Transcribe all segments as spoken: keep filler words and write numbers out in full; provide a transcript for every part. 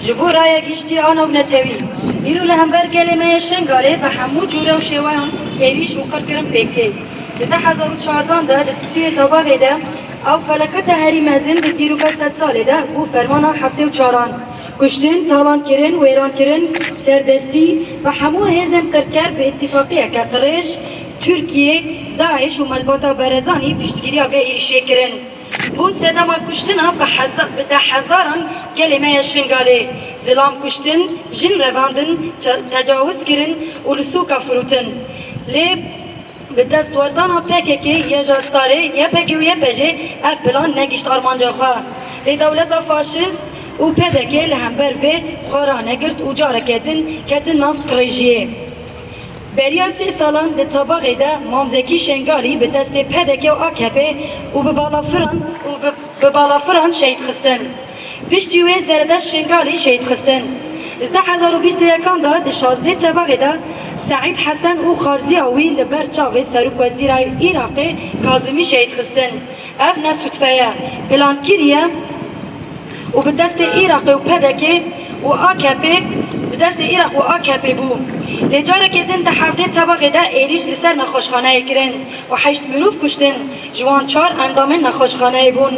Ji bo raya giştî a navnetewî, îro li hember gelê me yê Şingalê bi hemû cûre û şêweyan êrîş û qirkirin pêk tê. Di du hezar û çardan de di Tisiyê Tabaxê de ew felaketa herî mezin di dîroka sedsalê de bû fermana heftê û çaran. Kuştin, talankirin, wêrankirin, serdestî bi hemû hêzên qirker bi îtîfaqiyeke qirêj, Tirkiye, DAIŞ û Malbata Berezanî piştgiriya vê êrîşê kirin. Bûn sedema kuştina bi heza-, bi dehhezaran gelê me ya Şingalê. Zilam kuştin, jin revandin, te-, tecawiz kirin û li sûka firotin. Lê bi destwerdana P K K, YJA Starê, Y P G û Y P J ev plan negişt armanca xwe. Lê dewleta faşist û P D K li hember vê xwe ranegirt û careke din ketin nav qirêjiyê. Beriya sê salan di Tabaxê de Mam Zekî Şengalî bi destê P D K û A K P û bi balafiran û bi, bi balafiran şehîd xistin. Piştî wê Zerdeşt Şengalî şehîd xistin. Di du hezar û bîst û yekan de di şazdeh Tebaxê de Seîd Hesen û xarziya wî li ber çavê Serokwezîra Iraqê Kazimî şehîd xistin. Ev ne sûdfe ye, plan kiriye û bi destê Iraqê û P D K û A K P, bi destê Iraq û A K P bû. Lê carekê din di hevdê Tebaxê de êrîş li ser nexweşxaneyê kirin û heşt mirov kuştin, ji wan çar endamên nexweşxaneyê bûn.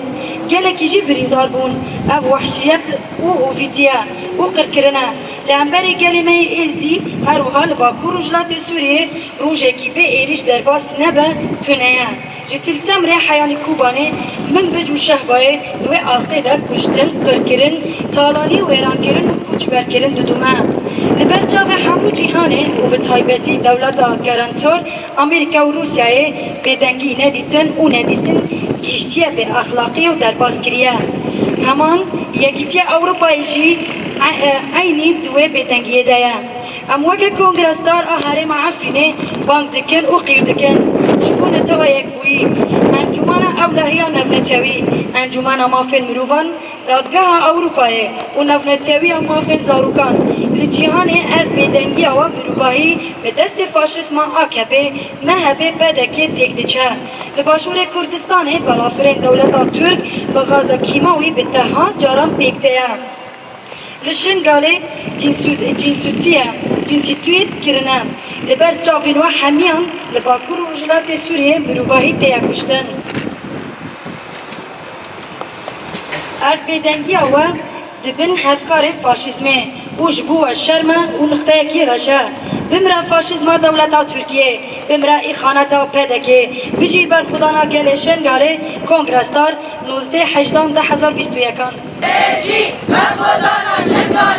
Gelekî jî birîndar bûn. Ev wehşiyet û hovîtî ye û qirkirin e. Li hemberî gelê me yê Êzdî, her wiha li Bakur Rojhilatê Sûriyê rojekî bê êrîş derbas nebe tune ye. Ji Til Temrê heyanî Kobanê, Minbic û Şehbayê di wê astê de kuştin, qirkirin, talanî, wêrankirin û koçberkirin didome. Li ber çavê hemû cîhanê û bi taybetî dewleta garantor Amerîka û Rûsyayê bêdengî nedîtin û nebîstin gihîştiye bêexlaqî û derbas kiriye. Heman Yekîtiya Ewropayê jî e-, e-, eynî di wê bêdengiyê de ye. Em weke Kongresdar a Herêma Efrînê bang dikin û qîr dikin ji bo Netewa Yekbûyî, Encûmena Ewlehiya Navnetewî, Encûmena Mafên Mirovan, Dadgeha Ewropayê û Navnetewiya Mafên Zarokan. Li cîhanê ev bêdengiya wa mirovahî bi destê faşîzma A K P, M H P, P D K têk diçe. Li Başûrê Kurdistanê balafirên dewleta Tirk bi gaza kîmawî bi dehan caran pêk tê ye. Li Şingalê cînsû-, cînsûtiye, cînsîtûyê kirine. Li ber çavên we hemiyan li Bakur û Rojhilatê Sûriyê mirovahî tê ye kuştin. Ev bêdengiya we di bin hevkarên faşîzmê û ji bo we şerm e û nixteyekî reş e. Bimre faşîzma dewleta Tirkiyê, bimre îxaneta P D K, bijî berxwedana gelê Şingalê, Kongresdar, nozdeh hejdan du hezar bîst û yekan. Jî berxwedana Şingalê.